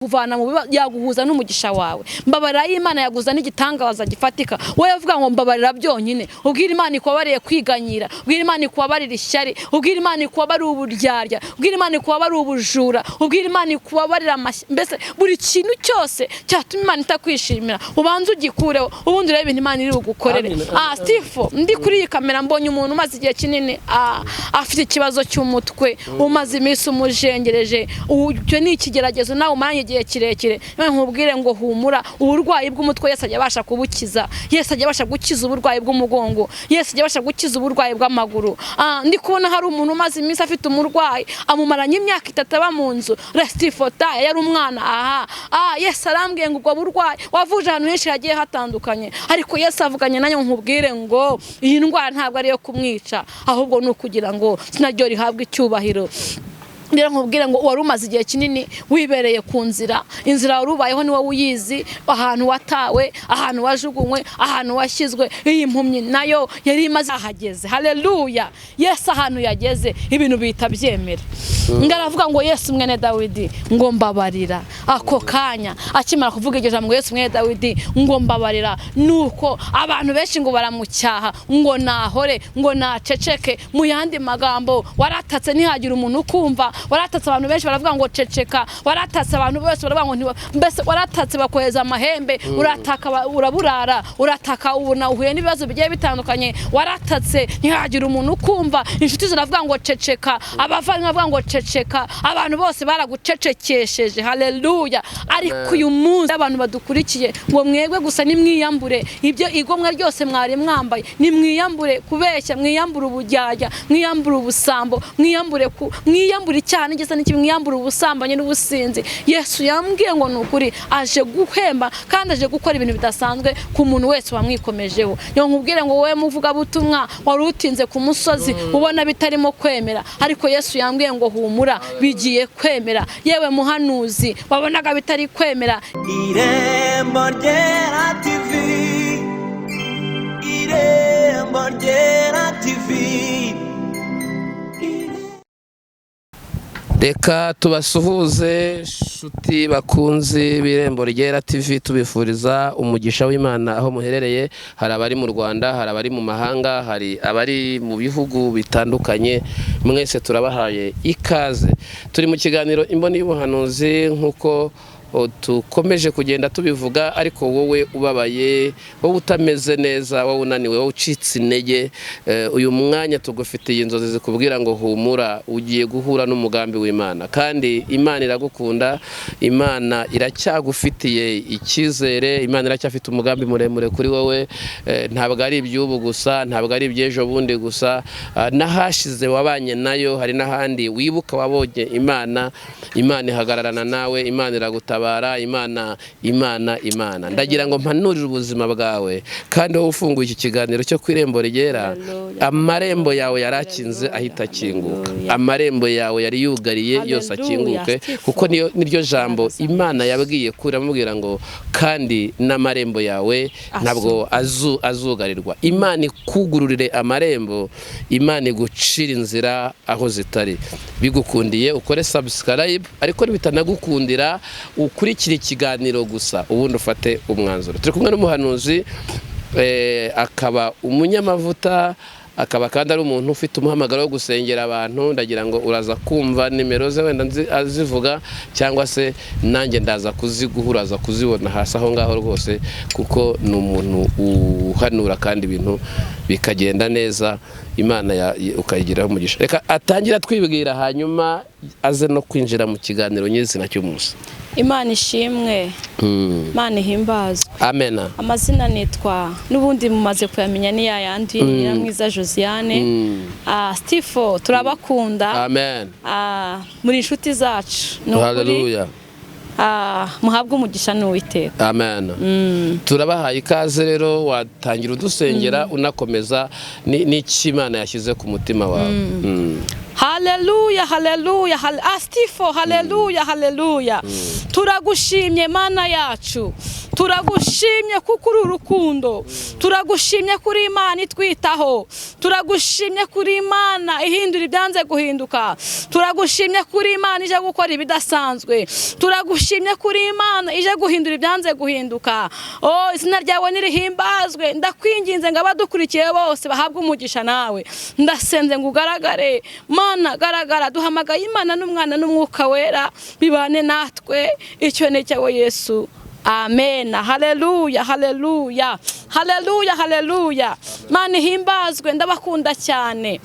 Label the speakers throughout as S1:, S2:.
S1: Kuvana mu yaguhuza n'umugisha wawe. Mbabarira y'Imana yaguza n'igitangaza gifatika. Wowe uvuga ngo mbabarira byonyine, ubwira Imana ikubabariye kwiganyira, ubwira Imana ikubabarira ishyari, ubwira Imana ikubabarira uburyarya, ubwira Imana ikubabarira ubujura, ubwira Imana ikubabarira mbese buri kintu cyose cyatuma Imana itakwishimira, ubanze ugikureho, ubundi urebe ibintu Imana iri bugukorere. Stifo, ndi kuri iyi kamera mbonye umuntu umaze igihe kinini afite ikibazo cy'umutwe, umaze iminsi umujengereje. Icyo ni ikigeragezo nawe umaranye igihe kirekire. None nkubwire ngo humura, uburwayi bw'umutwe Yesu ajya abasha kubukiza. Yesu ajya abasha gukiza uburwayi bw'umugongo. Yesu ajya abasha gukiza uburwayi bw'amaguru. Ndi kubona hari umuntu umaze iminsi afite umurwayi, amumaranye imyaka 3 aba mu nzu restifota, yari umwana. Aha Yesu arambwiye ngo ubwo burwayi wavuje ahantu henshi hagiye hatandukanye, ariko Yesu avuganye nanjye nkubwire ngo iyi ndwara ntabwo ari iyo kumwica, ahubwo ni ukugira ngo sinaryo rihabwe icyubahiro. Rero nkubwire ngo wari umaze igihe kinini wibereye ku nzira, inzira wari ubayeho ni wowe uyizi, ahantu watawe, ahantu wajugunywe, ahantu washyizwe. Iyi mpumyi nayo yari imaze ahageze. Haleluya! Yesu ahantu yageze ibintu bihita byemera. Ngo aravuga ngo Yesu mwene Dawidi, ngo mbabarira. Ako kanya akimara kuvuga iryo jambo ngo Yesu mwene Dawidi, ngo mbabarira, nuko abantu benshi ngo baramucyaha ngo nahore, ngo naceceke. Mu yandi magambo, waratatse ntihagire umuntu ukumva, waratatse abantu benshi baravuga ngo ceceka, waratatse abantu bose baravuga ngo mbese waratatse bakoheza amahembe, urataka uraburara, urataka ubona uhuye n'ibibazo bigiye bitandukanye, waratatse ntihagire umuntu ukumva, inshuti ziravuga ngo ceceka, abavandimwe bavuga ngo ceceka, abantu bose baragucecekesheje. Haleluya! Ariko uyu munsi abantu badukurikiye ngo mwebwe gusa nimwiyambure ibyo igomwa ryose mwari mwambaye, nimwiyambure kubeshya, mwiyambure ubujyajya, mwiyambure ubusambo, mwiyambure icyaha n'igisa n'ikibi, mwiyambure ubusambanyi n'ubusinzi. Yesu yambwiye ngo ni ukuri aje guhemba kandi aje gukora ibintu bidasanzwe ku muntu wese wamwikomejeho. Niyo nkubwire ngo wowe muvugabutumwa wari utinze ku musozi ubona bitarimo kwemera, ariko Yesu yambwiye ngo humura, bigiye kwemera. Yewe muhanuzi wabonaga bitari kwemera,
S2: Irembo Ryera TV, Irembo Ryera TV.
S3: Reka tubasuhuze nshuti bakunzi b'Irembo Ryera TV, tubifuriza umugisha w'Imana aho muherereye. Hari abari mu Rwanda, hari abari mu mahanga, hari abari mu bihugu bitandukanye, mwese turabahaye ikaze. Turi mu kiganiro Imboni y'Ubuhanuzi nk'uko dukomeje kugenda tubivuga, ariko wowe ubabaye, wowe utameze neza, wowe unaniwe, wowe ucitse intege, uyu mwanya tugufitiye inzozi zikubwira ngo humura, ugiye guhura n'umugambi w'Imana. Kandi Imana iragukunda, Imana iracyagufitiye icyizere, Imana iracyafite umugambi muremure kuri wowe. Ntabwo ari iby'ubu gusa, ntabwo ari iby'ejo bundi gusa, n'ahashize wabanye nayo, hari n'ahandi wibuka wabonye Imana. Imana ihagararana nawe, Imana iragutabara, Imana, Imana, Imana. Ndagira ngo mpanurire ubuzima bwawe, kandi wowe ufunguye iki kiganiro cyo ku Irembo Ryera, amarembo yawe yarakinze ahita akinguka, amarembo yawe yari yugariye yose akinguke, kuko niryo jambo Imana yabwiye kuri amubwira ngo kandi n'amarembo yawe ntabwo azugarirwa. Imana ikugururire amarembo, Imana igucira inzira aho zitari. Bigukundiye ukore subscribe, ariko nibitanagukundira ukurikira ikiganiro gusa, ubundi ufate umwanzuro. Turi kumwe n'umuhanuzi, akaba umunyamavuta, akaba kandi ari umuntu ufite umuhamagaro wo gusengera abantu. Ndagira ngo uraza kumva nimero ze, wenda azivuga cyangwa se nanjye ndaza kuziguha, uraza kuzibona hasi aho ngaho rwose, kuko ni umuntu uhanura kandi ibintu bikagenda neza, Imana ukayigiraho umugisha. Reka atangira twibwira, hanyuma aze no kwinjira mu kiganiro nyirizina cy'umunsi.
S4: Imana ishimwe, Imana ihimbazwe.
S3: Amena.
S4: Amazina nitwa n'ubundi mumaze kuyamenya ni yayandi, Nyiramwiza Josiane. Stifo, turabakunda.
S3: Amen.
S4: Muri inshuti zacu.
S3: Haleluya.
S4: Muhabwe umugisha n'Uwiteka.
S3: Amen. Turabahaye ikaze rero, watangira udusengera unakomeza n'icyo Imana yashyize ku mutima wawe.
S4: Haleluya, haleluya, astifo, haleluya, haleluya. Turagushimye Mana yacu, turagushimye kuko uri urukundo, turagushimye kuri Imana itwitaho, turagushimye kuri Imana ihindura ibyanze guhinduka, turagushimye kuri Imana ije gukora ibidasanzwe, turagushimye kuri Imana ije guhindura ibyanze guhinduka. Oh, izina ryawe nirihimbazwe. Ndakwinginze ngo abadukurikiye bose bahabwe umugisha nawe. Ndasenze ngo ugaragare Mana, garagara. Duhamagaye Imana n'Umwana n'Umwuka Wera bibane natwe. Icyo ni cyawe Yesu. Amen. Haleluya, haleluya, haleluya, haleluya. Mana ihimbazwe. Ndabakunda cyane.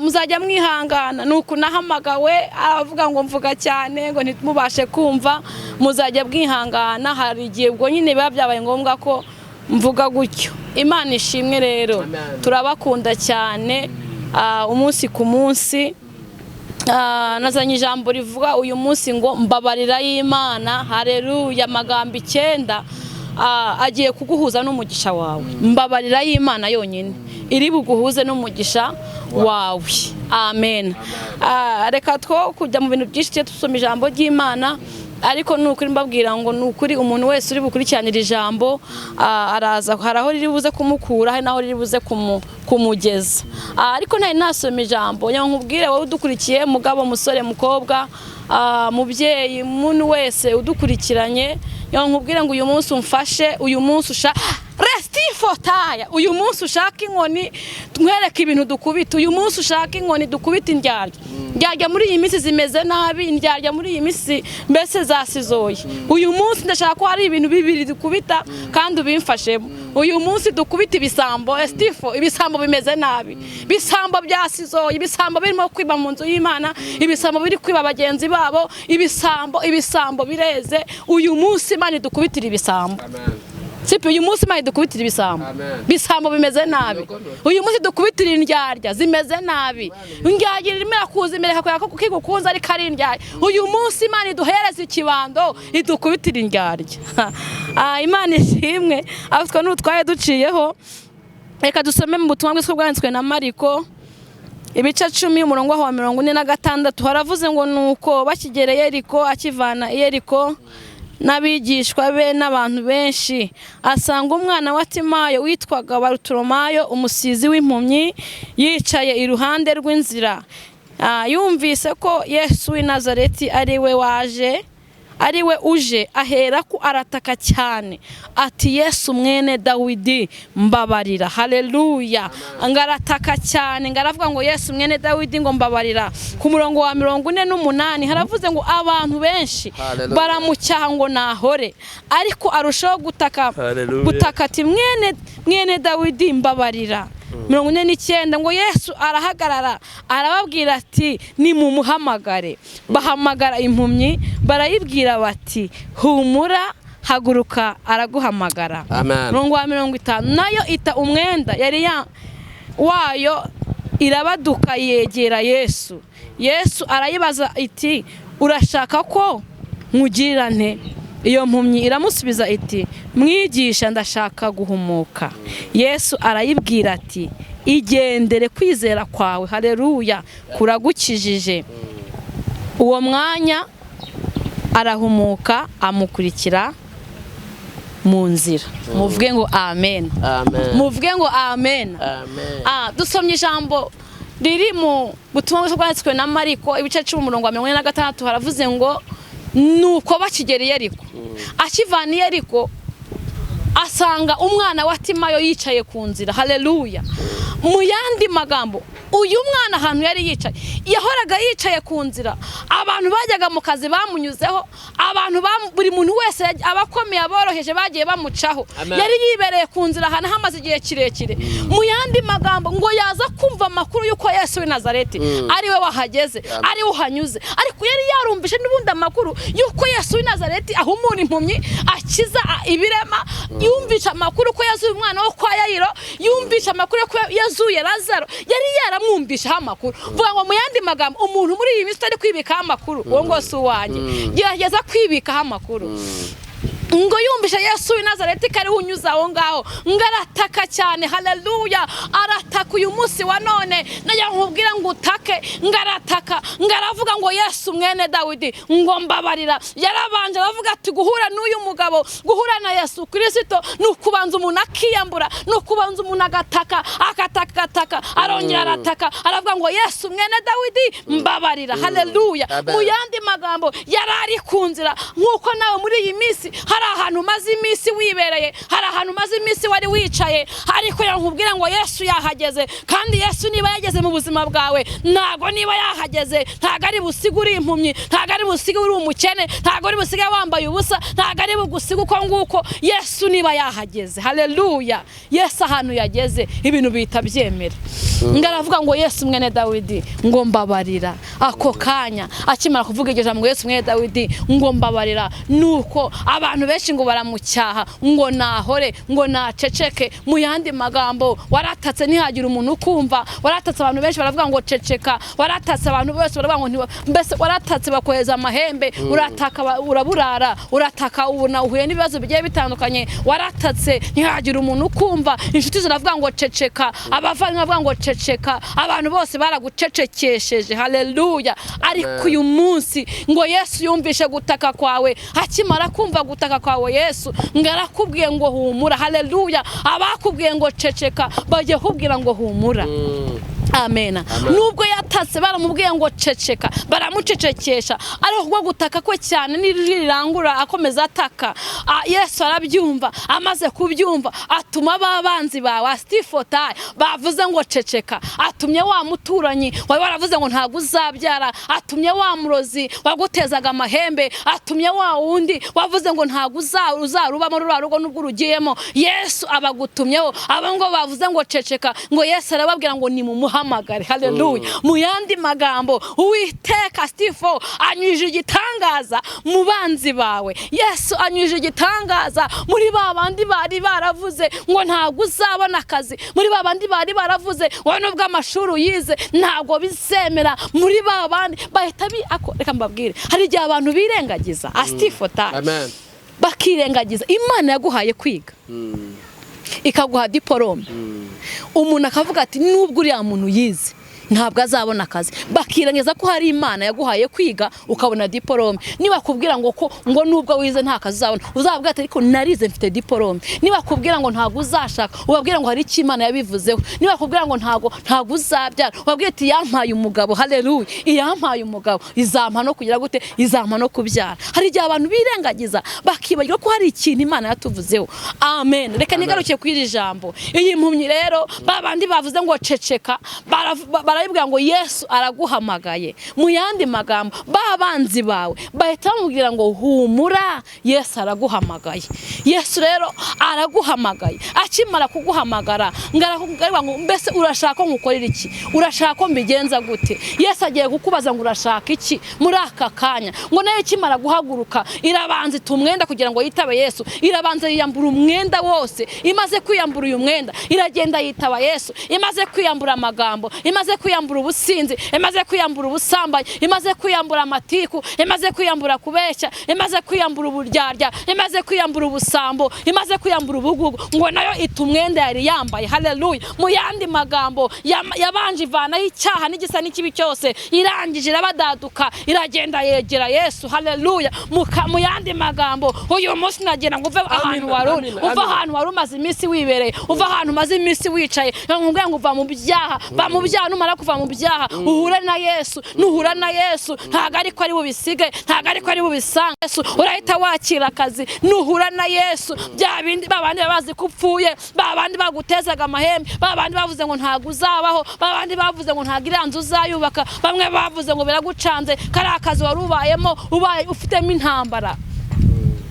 S4: Muzajya mwihangana, nuko nahamagawe aravuga ngo mvuga cyane ngo ntimubashe kumva. Muzajya mwihangana, hari igihe ubwo nyine biba byabaye ngombwa ko mvuga gutyo. Imana ishimwe rero. Turabakunda cyane umunsi ku munsi. Nazanye ijambo rivuga uyu munsi ngo mbabarira y'Imana. Haleluya. Amagambo 9 agiye kuguhuza n'umugisha wawe. Mbabarira y'Imana yonyine iri buguhuze n'umugisha wawe. Amen. Reka two kujya mu bintu byinshi, tusoma ijambo ry'Imana, ariko nukuri mbabwira ngo nukuri umuntu wese uri bukurikiranira ijambo araza, hari aho riri buze kumukura, hari naho riri buze kumugeza. Ariko ntari nasoma ijambo, nkubwire wowe udukurikiye, mugabo, musore, mukobwa, mubyeyi, muntu wese udukurikiranye, nkubwire ngo uyu munsi umfashe, uyu munsi usha restifotaya, uyu munsi ushaka inkoni nkwereke ibintu dukubita, uyu munsi ushaka inkoni dukubita indyarya. Indyarya muri iyi minsi zimeze nabi, indyarya muri iyi minsi mbese zasizoye. Uyu munsi ndashaka ko hari ibintu bibiri dukubita kandi ubimfashemo. Uyu munsi dukubita ibisambo, estifo, ibisambo bimeze nabi, ibisambo byasizoye, ibisambo birimo kwiba mu nzu y'Imana, ibisambo biri kwiba bagenzi babo, ibisambo, ibisambo bireze. Uyu munsi Imana idukubitira ibisambo. Sipi, uyu munsi Imana idukubitira ibisambo. Bisambo bimeze nabi. Uyu munsi dukubitira indyarya zimeze nabi. Indyarya irimo irakuza imbere hakwereka ko kigukunze ariko ari indyarya. Uyu munsi Imana iduhereza ikibando idukubitira indyarya. Imana ishimwe. Aho n'utwaye duciyeho. Reka dusome mu butumwa bw'iswe bwanditswe na Mariko ibice 10 umurongo wa 46. Haravuze ngo nuko bakigera Yeriko, akivana Yeriko n'abigishwa be n'abantu benshi, asanga umwana wa Timayo witwaga Barutolomayo, umusizi w'impumyi, yicaye iruhande rw'inzira. Yumvise ko Yesu w'i Nazareti ari we waje, ari we uje, ahera ko arataka cyane ati Yesu mwene Dawidi mbabarira. Haleluya. Ngarataka cyane, ngaravuga ngo Yesu mwene Dawidi ngo mbabarira. Ku murongo wa 48 haravuze ngo abantu benshi baramucyaha ngo nahore, ariko arushaho gutaka gutaka ati mwene Dawidi mbabarira. 49 ngo Yesu arahagarara arababwira ati nimumuhamagare. Bahamagara impumyi barayibwira bati humura, haguruka, araguhamagara. 50 nayo ita umwenda yari wayo irabaduka yegera Yesu. Yesu arayibaza iti urashaka ko nkugirira nte? Iyo mpumyi iramusubiza iti mwigisha, ndashaka guhumuka. Yesu arayibwira ati igendere, kwizera kwawe, haleluya, kuragukijije. Uwo mwanya arahumuka amukurikira mu nzira. Muvuge ngo amen. Muvuge ngo amen. Dusomye ijambo riri mu butumwa bwanditswe na Mariko ibice 10 umurongo wa 46. Haravuze ngo nuko bakigera Yeriko, akivana Yeriko asanga umwana wa Timayo yicaye ku nzira. Haleluya. Mu yandi magambo, uyu mwana ahantu yari yicaye, yahoraga yicaye ku nzira. Abantu bajyaga mu kazi bamunyuzeho, abantu buri muntu wese, abakomeye, aboroheje, bagiye bamucaho. Yari yibereye ku nzira ahantu hamaze igihe kirekire. Mu yandi magambo, ngo yaza kumva amakuru y'uko Yesu w'i Nazareti ari we wahageze, ari we uhanyuze. Ariko yari yarumvise n'ubundi amakuru y'uko Yesu w'i Nazareti ahumura impumyi, akiza ibirema. Yumvise amakuru ko yazuye umwana wo kwa Yayiro, yumvise amakuru ko yazuye Lazaro. Yari yaramwumvisha amakuru. Vuga ngo mu yandi magambo, umuntu muri iyi minsi ari kwibikaho amakuru, uwo ngo si uwanjye. Gerageza kwibikaho amakuru.
S1: Ngo yumvishe Yesu w'i Nazareti ko ari unyuze aho ngaho, ngo arataka cyane. Haleluya, arataka uyu munsi wa none. Najya nkubwira ngo utake. Ngo arataka, ngo aravuga ngo Yesu mwene Dawidi, ngo mbabarira. Yarabanje aravuga ati guhura n'uyu mugabo, guhura na Yesu Kirisito ni ukubanza umuntu akiyambura, ni ukubanza umuntu agataka, agataka, agataka, arongera arataka, aravuga ngo Yesu mwene Dawidi mbabarira. Haleluya. Mu yandi magambo, yari ari ku nzira, nk'uko nawe muri iyi minsi hari ahantu umaze iminsi wibereye, hari ahantu umaze iminsi wari wicaye, ariko yankubwira ngo Yesu yahageze. Kandi Yesu niba yageze mu buzima bwawe, ntago niba yahageze ntago ari busige uri impumyi, ntago ari busige uri umukene, ntago ari busige wambaye ubusa, ntago ari bugusige uko nguko. Yesu niba yahageze, haleluya, Yesu ahantu yageze ibintu bihita byemera. Ngo aravuga ngo Yesu mwene Dawidi ngo mbabarira. Ako kanya akimara kuvuga iryo jambo ngo Yesu mwene Dawidi ngo mbabarira, nuko abantu benshi ngo baramucyaha ngo nahore, ngo naceceke. Mu yandi magambo, waratatse ntihagire umuntu ukumva, waratatse abantu benshi baravuga ngo ceceka, waratatse abantu bose baravuga ngo mbese waratatse bakoheza amahembe, urataka uraburara, urataka ubona uhuye n'ibibazo bigiye bitandukanye, waratatse ntihagire umuntu ukumva, inshuti ziravuga ngo ceceka, abavandimwe bavuga ngo ceceka, abantu bose baragucecekesheje. Haleluya. Ariko uyu munsi ngo Yesu yumvishe gutaka kwawe, akimara kumva gutaka kwawe Yesu ngo arakubwiye ngo humura. Haleluya. Abakubwiye ngo ceceka bagiye kubwira ngo humura. Amena. Nubwo yatatse baramubwiye ngo ceceka, baramucecekesha, ariko kubwo gutaka kwe cyane n'ijwi rirangura akomeza ataka, Yesu arabyumva. Amaze kubyumva atuma babanzi bawe asitifotaye bavuze ngo ceceka, atumye wa muturanyi wari waravuze ngo ntabwo uzabyara, atumye wa murozi wagutezaga amahembe, atumye wa wundi wavuze ngo ntabwo uzarubamo ruriya rugo nubwo urugiyemo, Yesu abagutumyeho. Abo ngo bavuze ngo ceceka, ngo Yesu arababwira ngo ni mumuhamagare. Haleluya. Mu yandi magambo, Uwiteka Stifo anyujije igitangaza mu banzi bawe. Yesu anyujije igitangaza muri ba bandi bari baravuze ngo ntabwo uzabona akazi, muri ba bandi bari baravuze ngo nubwo amashuri uyize ntabwo bizemera, muri ba bandi bahita reka mbabwire, hari igihe abantu birengagiza Astifota, bakirengagiza Imana yaguhaye kwiga, ikaguha diporome, umuntu akavuga ati nubwo uriya muntu yize ntabwo azabona akazi, bakirengagiza ko hari Imana yaguhaye kwiga ukabona diporome. Nibakubwira ngo ko ngo nubwo wize nta kazi uzabona, uzababwira ati ariko narize mfite diporome. Nibakubwira ngo ntabwo uzashaka, ubabwira ngo hari icyo Imana yabivuzeho. Nibakubwira ngo ntabwo uzabyara, ubabwira ati yampaye umugabo. Haleluya, yampaye umugabo, izampa no kugira gute, izampa no kubyara. Hari igihe abantu birengagiza bakibagirwa ko hari ikintu Imana yatuvuzeho. Amen. Reka nigaruke kuri iri jambo. Iyi mpumyi rero babandi bavuze ngo ceceka, barabibwira ngo Yesu araguhamagaye. Mu yandi magambo, babanzi bawe bahita bamubwira ngo humura, Yesu araguhamagaye. Yesu rero araguhamagaye. Akimara kuguhamagara ngarakubwira ngo mbese urashaka nkukorera iki? Urashaka ko mbigenza gute? Yesu agiye kukubaza ngo urashaka iki muri aka kanya. Ngo nayo ikimara guhaguruka irabanza itumwenda kugira ngo yitabe Yesu, irabanza yiyambura umwenda wose. Imaze kwiyambura uyu mwenda iragenda yitaba Yesu. Imaze kwiyambura amagambo, imaze kwiyambura ubusinzi, imaze kwiyambura ubusambanyi, imaze kwiyambura amatiku, imaze kwiyambura kubeshya, imaze kwiyambura uburyarya, imaze kwiyambura ubusambo, imaze kwiyambura ubugugu, ngo nayo itumwenda yari yambaye. Haleluya. Mu yandi magambo, yabanje ivanaho icyaha n'igisa n'ikibi cyose, irangije irabadaduka, iragenda yegera Yesu. Haleluya. Mu yandi magambo, uyu munsi nagira ngo uve ahantu wari uri, uve ahantu wari umaze iminsi wibereye, uve ahantu umaze iminsi wicaye, nkubwira ngo uva mu byaha, va mu byaha. Numara kuva mu byaha uhure na Yesu. Nuhura na Yesu ntago ariko ari bubisige, ntago ariko ari bubisange. Yesu urahita wakira akazi. Nuhura na Yesu bya bindi babandi babazi ko upfuye, babandi bagutezaga amahembe, babandi bavuze ngo ntago uzabaho, babandi bavuze ngo ntago iriya nzu uzayubaka, bamwe bavuze ngo biragucanze, kari akazi wari ubayemo ubaye ufitemo intambara.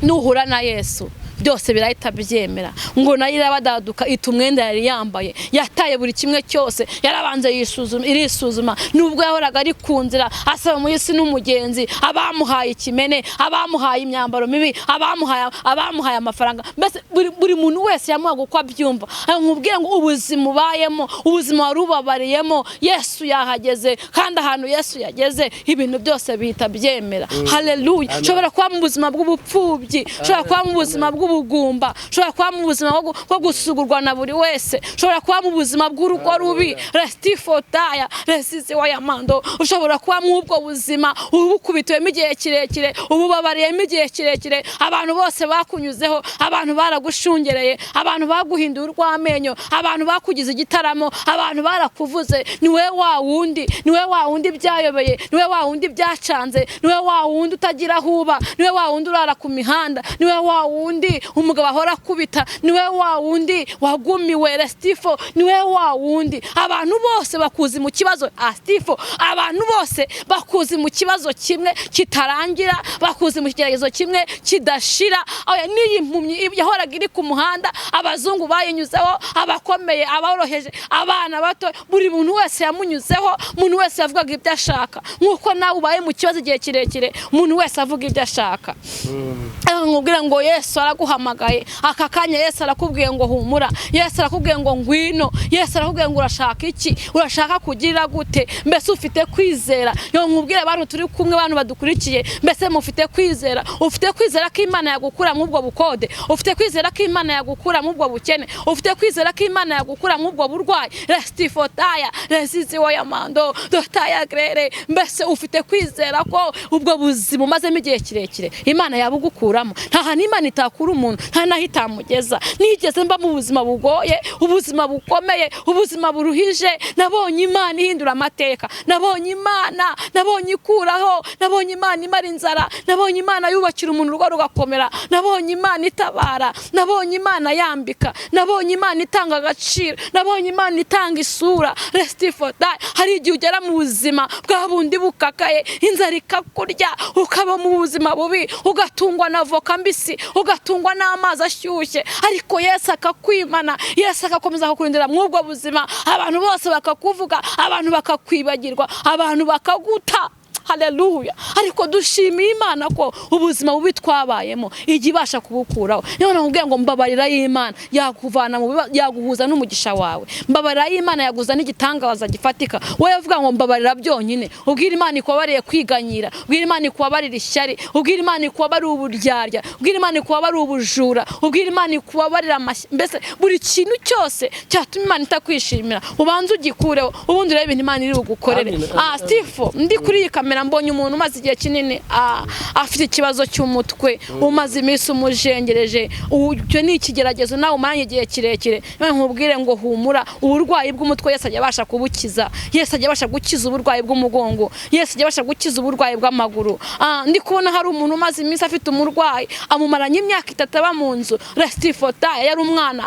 S1: Nuhura na Yesu Byose birahita byemera. Ngo nayo irabadaduka, ita umwenda yari yambaye, yataye buri kimwe cyose, yarabanze yisuzuma, irisuzuma. Nubwo yahoraga ari ku nzira asaba umuhisi n'umugenzi, abamuhaye ikimene, abamuhaye imyambaro mibi, abamuhaye amafaranga, mbese buri muntu wese yamuhaga uko abyumva. Nkubwire ngo ubuzima ubayemo, ubuzima wari ubabariyemo, Yesu yahageze, kandi ahantu Yesu yageze ibintu byose bihita byemera. Haleluya. Ushobora kuba mu buzima bw'ubupfubyi, ushobora kuba mu buzima bw'ubugumba, ushobora kuba mu buzima bwo gusugurwa na buri wese, ushobora kuba mu buzima bw'urugo rubi, restifotaya resizi wayamando, ushobora kuba mu ubwo buzima ubukubitiwemo igihe kirekire, ububabariyemo igihe kirekire, abantu bose bakunyuzeho, abantu baragushungereye, abantu baguhinduye urw'amenyo, abantu bakugize igitaramo, abantu barakuvuze. Ni wowe wa wundi, ni wowe wa wundi byayobeye, ni wowe wa wundi byacanze, ni wowe wa wundi utagira aho uba, ni wowe wa wundi urara ku mihanda, ni wowe wa wundi umugabo ahora akubita, ni wowe wa wundi wagumiwe restifo, ni wowe wa wundi abantu bose bakuzi mu kibazo astifo, abantu bose bakuzi mu kibazo kimwe kitarangira, bakuzi mu kigeragezo kimwe kidashira. N'iyi mpumyi yahoraga iri ku muhanda, abazungu bayinyuzeho, abakomeye, aboroheje, abana bato, buri muntu wese yamunyuzeho, umuntu wese yavugaga ibyo ashaka. Nk'uko nawe ubaye mu kibazo igihe kirekire, umuntu wese avuga ibyo ashaka. Nkubwira ngo Yesu araguhamagaye aka kanya, Yesu arakubwiye ngo humura, Yesu arakubwiye ngo ngwino, Yesu arakubwiye ngo urashaka iki, urashaka kugira gute, mbese ufite kwizera? Yo nkubwire abantu turi kumwe, abantu badukurikiye, mbese mufite kwizera? Ufite kwizera ko Imana yagukura mu ubwo bukode? Ufite kwizera ko Imana yagukura mu ubwo bukene? Ufite kwizera ko Imana yagukura mu ubwo burwayi? Restifotaya resizi wayamando dotaya grere. Mbese ufite kwizera ko ubwo buzima umazemo igihe kirekire Imana yabugukuramo? Nta hantu Imana itakura umuntu, nta naho itamugeza. Nigeze mba mu buzima bugoye, ubuzima bukomeye, ubuzima buruhije, nabonye Imana ihindura amateka, nabonye Imana, nabonye ikuraho, nabonye Imana imara inzara, nabonye Imana yubakira umuntu urugo rugakomera, nabonye Imana itabara, nabonye Imana yambika, nabonye Imana itanga agaciro, nabonye Imana itanga isura. Restifota. Hari igihe ugera mu buzima bwa bundi bukakaye, inzara ikakurya, ukaba mu buzima bubi, ugatungwa na voka mbisi, ugatungwa n'amazi ashyushye, ariko Yesu akakwimana, Yesu agakomeza akakurindira mu ubwo buzima, abantu bose bakakuvuga, abantu bakakwibagirwa, abantu bakaguta. Haleluya. Ariko dushimiye Imana ko ubuzima bubi twabayemo ijya ibasha kubukuraho. Niyo nakubwiye ngo mbabarira y'Imana yakuvana mu yaguhuza n'umugisha wawe, mbabarira y'Imana yaguza n'igitangaza gifatika. Wowe uvuga ngo mbabarira byonyine, ubwira Imana ikubabarire kwiganyira, ubwira Imana ikubabarire ishyari, ubwira Imana ikubabarire uburyarya, ubwira Imana ikubabarire ubujura, ubwira Imana ikubabarire mbese buri kintu cyose cyatuma Imana itakwishimira, ubanze ugikureho, ubundi urebe ibintu Imana iri bugukorere. Stifo, ndi kuri iyi kamera mbonye umuntu umaze igihe kinini afite ikibazo cy'umutwe, umaze iminsi umujengereje, icyo ni ikigeragezo nawe umaranye igihe kirekire. Nkubwire ngo humura, uburwayi bw'umutwe Yesu ajya abasha kubukiza, Yesu ajya abasha gukiza uburwayi bw'umugongo, Yesu ajya abasha gukiza uburwayi bw'amaguru. Ndi kubona hari umuntu umaze iminsi afite umurwayi, amumaranye imyaka 3 aba mu nzu, restifota, yari umwana.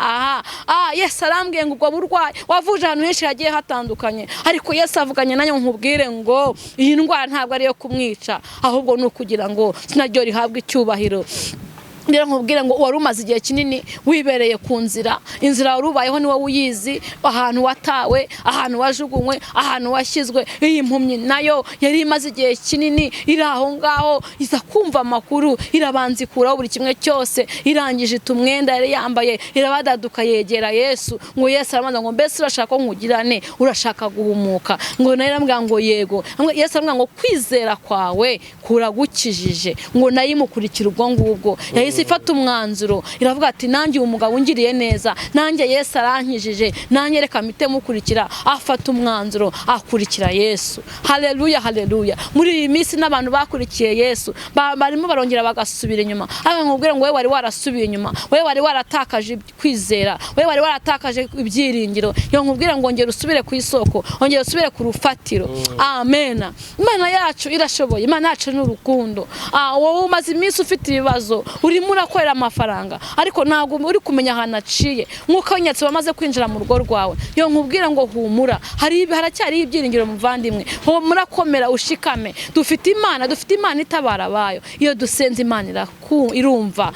S1: Yesu arambwiye ngo ubwo burwayi wavuje ahantu henshi hagiye hatandukanye, ariko Yesu avuganye nanjye nkubwire ngo iyi ndwara ntabwo ariyo kumwica, ahubwo ni ukugira ngo sinaryo rihabwe icyubahiro. Ngira nkubwire ngo wari umaze igihe kinini wibereye ku nzira, inzira wari ubayeho ni wowe uyizi, ahantu watawe, ahantu wajugunywe, ahantu washyizwe. Iyi mpumyi nayo yari imaze igihe kinini iri aho ngaho, iza kumva amakuru, irabanza ikuraho buri kimwe cyose, irangije ita umwenda yari yambaye, irabadaduka yegera Yesu. Ngo Yesu arabanza ngo mbese urashaka ko nkugirane, urashaka guhumuka? Ngo nayo iramubwira ngo yego. Yesu aramubwira ngo kwizera kwawe kuragukijije. Ngo nayo imukurikira ubwo ngubwo, yahise ifata umwanzuro, iravuga ati nanjye uyu mugabo ungiriye neza, nanjye Yesu arankijije, nanjye reka mpite mukurikira. Afata umwanzuro akurikira Yesu. Haleluya, haleluya. Muri iyi minsi n'abantu bakurikiye Yesu barimo barongera bagasubira inyuma. Ariko nkubwire ngo wewe wari warasubiye inyuma, wewe wari waratakaje kwizera, wewe wari waratakaje ibyiringiro, yo nkubwire ngo ongera usubire ku isoko, ongera usubire ku rufatiro. Amen. Imana yacu irashoboye, Imana yacu ni urukundo. Wowe umaze iminsi ufite ibibazo, uri Urimo urakorera amafaranga ariko ntabwo uri kumenya ahantu aciye. Nk'uko nyatsi wamaze kwinjira mu rugo rwawe, yo nkubwira ngo humura, haracyariho ibyiringiro muvandimwe. Humura, komera, ushikame. Dufite Imana, dufite Imana itabara abayo. Iyo dusenze Imana irumva.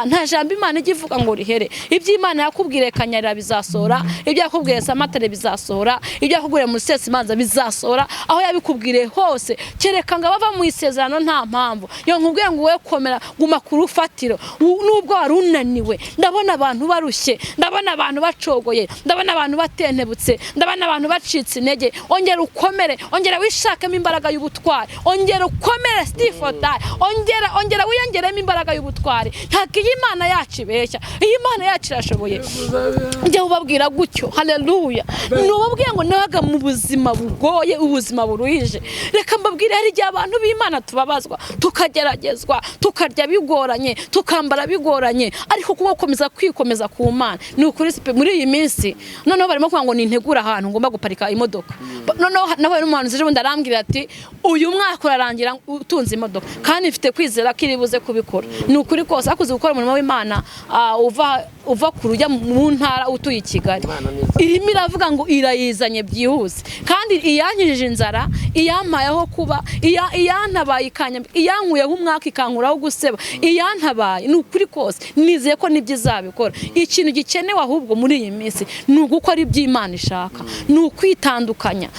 S1: Nta jambo Imana ijya ivuga ngo rihere. Ibyo Imana yakubwiriye Kanyarira bizasohora, ibyo yakubwiriye Samatare bizasohora, ibyo yakubwiriye mu Rusesimanza bizasohora, aho yabikubwiriye hose. Kereka ngo abava mu isezerano nta mpamvu. Yo nkubwira ngo wowe komera, guma ku rufatiro. Nubwo wari unaniwe, ndabona abantu barushye, ndabona abantu bacogoye, ndabona abantu batentebutse, ndabona abantu bacitse intege. Ongera ukomere, ongera wishakemo imbaraga y'ubutwari, ongera ukomere stifota, ongera wiyongeremo imbaraga y'ubutwari. Ntabwo iyi Imana yacu ibeshya, iyi Imana yacu irashoboye. Njya ubabwira gutyo, haleluya. Nubabwira ngo nabaga mu buzima bugoye, ubuzima buruhije. Reka mbabwire, hari igihe abantu b'Imana tubabazwa, tukageragezwa, tukarya bigoranye, tukambara bigoranye, ariko kuba gukomeza kwikomeza ku Mana ni ukuri. Muri iyi minsi noneho barimo kuvuga ngo nintegura ahantu ngomba guparika imodoka. Noneho nawe n'umuhanuzi ejo bundi arambwira ati uyu mwaka urarangira utunze imodoka, kandi mfite kwizera ko iri buze kubikora. Ni ukuri kose, akuze gukora umurimo w'Imana uva ku rujya mu ntara utuye i Kigali, irimo iravuga ngo irayizanye byihuse. Kandi iyankijije inzara, iyampayeho kuba, iyantabaye ikanyambika, iyankuyeho umwaka ikankuraho guseba, iyantabaye. Ni ukuri kose nizeye ko nibyo izabikora. Ikintu gikenewe ahubwo muri iyi minsi ni ugukora ibyo Imana ishaka, ni ukwitandukanya,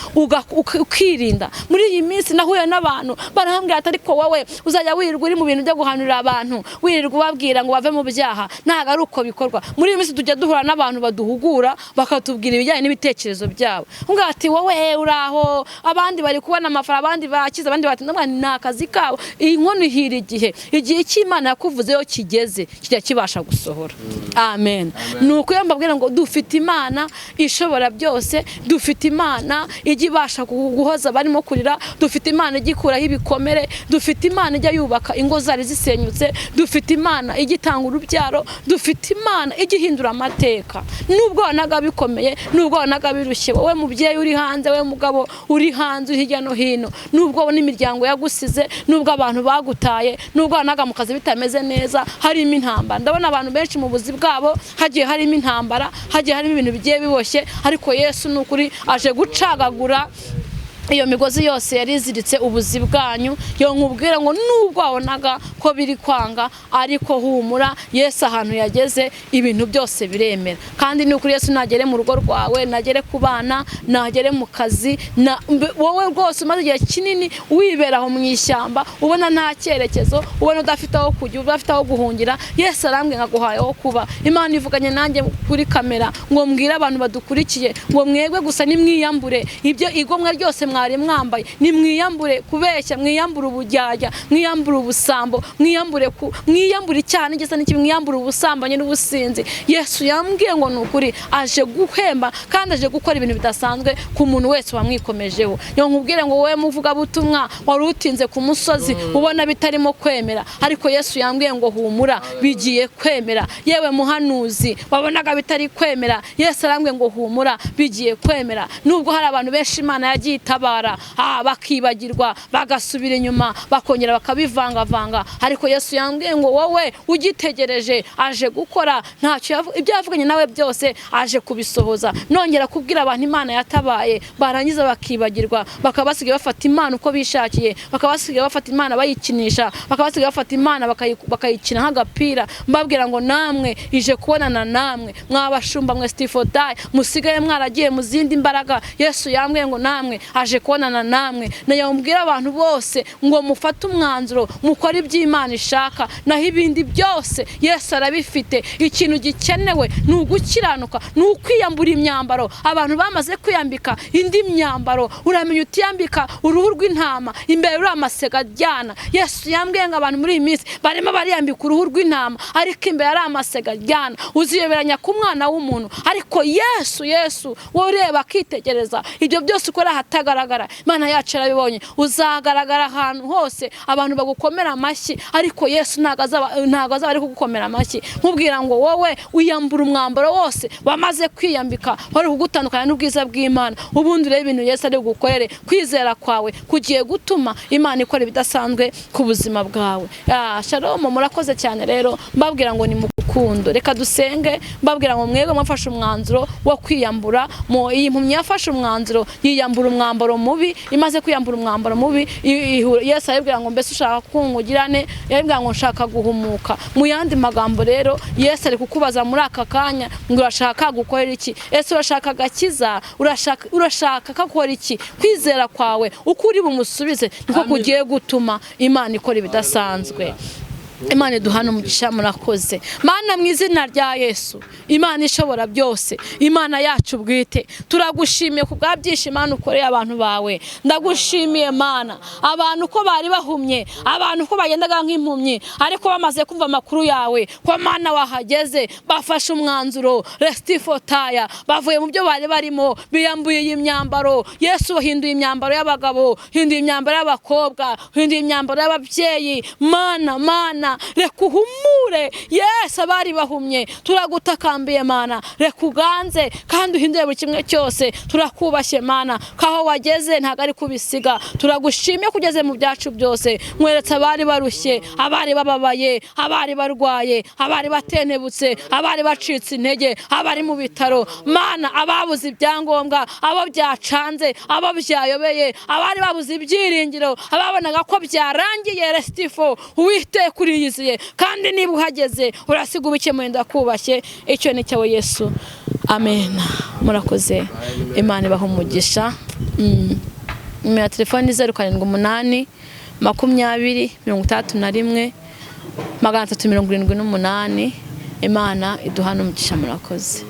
S1: ukirinda. Muri iyi minsi nahuye n'abantu barambwira ati ariko wowe uzajya wirirwa uri mu bintu byo guhanurira abantu, wirirwa ubabwira ngo bave mu byaha. Ntabwo ari uko bikorwa. Muri iyi minsi tujya duhura n'abantu baduhugura, bakatubwira ibijyanye n'ibitekerezo byabo. Umbwira ati wowe uraho, abandi bari kubona amafaranga, abandi bakize, abandi batinda. Ni akazi kabo. Iyi nkono ihira igihe, igihe cy'Imana yakuvuzeyo kigeze, kijya kibasha gusohora. Amen. Ni uko iyo mbabwira ngo dufite Imana ishobora byose, dufite Imana ijya ibasha guhoza abarimo kurira, dufite Imana ijya ikuraho ibikomere, dufite Imana ijya yubaka ingo zari zisenyutse, dufite Imana ijya itanga urubyaro, dufite Imana ijya ihindura amateka. Nubwo wanaga bikomeye, nubwo wanaga birushye, wowe mubyeyi uri hanze, wowe mugabo uri hanze uri hirya no hino, nubwo n'imiryango yagusize, nubwo abantu bagutaye, nubwo wanaga mu kazi bitameze neza, harimo intambara. Ndabona abantu benshi mu buzi bwabo hagiye harimo intambara, hagiye harimo ibintu bigiye biboshye, ariko Yesu ni ukuri aje gucagagura iyo migozi yose yari iziritse ubuzi bwanyu. Yo nkubwira ngo nubwo wabonaga ko biri kwanga, ariko humura, Yesu ahantu yageze ibintu byose biremera. Kandi ni ukuri Yesu nagere mu rugo rwawe, nagere ku bana, nagere mu kazi, wowe rwose umaze igihe kinini wibera aho mu ishyamba, ubona nta cyerekezo, ubona udafite aho kujya, udafite aho guhungira, Yesu arambwira ngo aguhaye aho kuba. Imana ivuganye nanjye kuri kamera ngo mbwire abantu badukurikiye ngo mwebwe gusa nimwiyambure ibyo igomwa ryose mwari mwambaye, nimwiyambure kubeshya, mwiyambure ubujyajya, mwiyambure ubusambo, mwiyambure icyaha n'igisa n'ikibi, mwiyambure ubusambanyi n'ubusinzi. Yesu yambwiye ngo ni ukuri aje guhemba kandi aje gukora ibintu bidasanzwe ku muntu wese wamwikomejeho. Yo nkubwire ngo wowe muvugabutumwa wari utinze ku musozi ubona bitarimo kwemera, ariko Yesu yambwiye ngo humura, bigiye kwemera. Yewe muhanuzi wabonaga bitari kwemera, Yesu arambwiye ngo humura, bigiye kwemera. Nubwo hari abantu benshi Imana yagiye itabara, bakibagirwa, bagasubira inyuma, bakongera bakabivangavanga, ariko Yesu yambwiye ngo wowe ugitegereje aje gukora. Ntacyo ibyo yavuganye nawe byose aje kubisohoza. Nongera kubwira abantu Imana yatabaye, barangiza bakibagirwa, bakaba basigaye bafata Imana uko bishakiye, bakaba basigaye bafata Imana bayikinisha, bakaba basigaye bafata Imana bakayikina nk'agapira. Mbabwira ngo namwe ije kubonana namwe, mwabashumba mwe Stifotai musigaye mwaragiye mu zindi mbaraga, Yesu yambwiye ngo namwe aje kubonana namwe. Nayo mbwira abantu bose ngo mufate umwanzuro, mukore iby'Imana ishaka, naho ibindi byose Yesu arabifite. Ikintu gikenewe ni ugukiranuka, ni ukwiyambura imyambaro. Abantu bamaze kwiyambika indi myambaro, uramenya utiyambika uruhu rw'intama imbere uri amasega aryana. Yesu yambwiye ngo abantu muri iyi minsi barimo bariyambika uruhu rw'intama, ariko imbere ari amasega aryana. Uziyoberanya ku mwana w'umuntu, ariko Yesu wowe ureba akitegereza ibyo byose ukora ahatagaragara. bitagaragara, Imana yacu yarabibonye. Uzagaragara ahantu hose abantu bagukomera amashyi, ariko Yesu ntago azaba ari kugukomera amashyi. Nkubwira ngo wowe wiyambura umwambaro wose wamaze kwiyambika wari kugutandukanya n'ubwiza bw'Imana, ubundi urebe ibintu Yesu ari bugukorere. Kwizera kwawe kugiye gutuma Imana ikora ibidasanzwe ku buzima bwawe. Shalom, murakoze cyane. Rero mbabwira ngo ni mu rukundo, reka dusenge. Mbabwira ngo mwebwe mwafashe umwanzuro wo kwiyambura. Iyi mpumyi yafashe umwanzuro, yiyambura umwambaro mubi. Imaze kwiyambura umwambaro mubi, Yesu arabibwira ngo mbese ushaka kungugirane? Yarabibwira ngo nshaka guhumuka. Mu yandi magambo rero, Yesu ari kukubaza muri aka kanya ngo urashaka gukorera iki? Ese urashaka agakiza? Urashaka kakora iki? Kwizera kwawe uko uri bumusubize niko kugiye gutuma Imana ikora ibidasanzwe. Imana iduhana umugisha, murakoze. Mana, mu izina rya Yesu, Imana ishobora byose, Imana yacu bwite, turagushimiye ku bwa byinshi Imana ukoreye abantu bawe. Ndagushimiye Mana, abantu ko bari bahumye, abantu ko bagendaga nk'impumyi, ariko bamaze kumva amakuru yawe ko Mana wahageze, bafashe umwanzuro restifotaya, bavuye mu byo bari barimo, biyambuye iyi myambaro. Yesu, hinduye imyambaro y'abagabo, hinduye imyambaro y'abakobwa, hinduye imyambaro y'ababyeyi. Mana, Mana, reka uhumure Yesu abari bahumye. Turagutakambiye Mana, reka uganze kandi uhindure buri kimwe cyose. Turakubashye Mana, kaho wageze ntabwo ari kubisiga. Turagushimye kugeze mu byacu byose. Nkweretse abari barushye, abari bababaye, abari barwaye, abari batentebutse, abari bacitse intege, abari mu bitaro Mana, ababuze ibyangombwa, abo byacanze, abo byayobeye, abari babuze ibyiringiro, ababonaga ko byarangiye. Restifo, Uwiteka uriyiziye, kandi niba uhageze urasiga ubikemuye. Ndakubashye, icyo ni cyawe Yesu. Amen. Murakoze, Imana ibaha umugisha. Nimero ya telefoni 078 20 61 378. Imana iduhana umugisha, murakoze.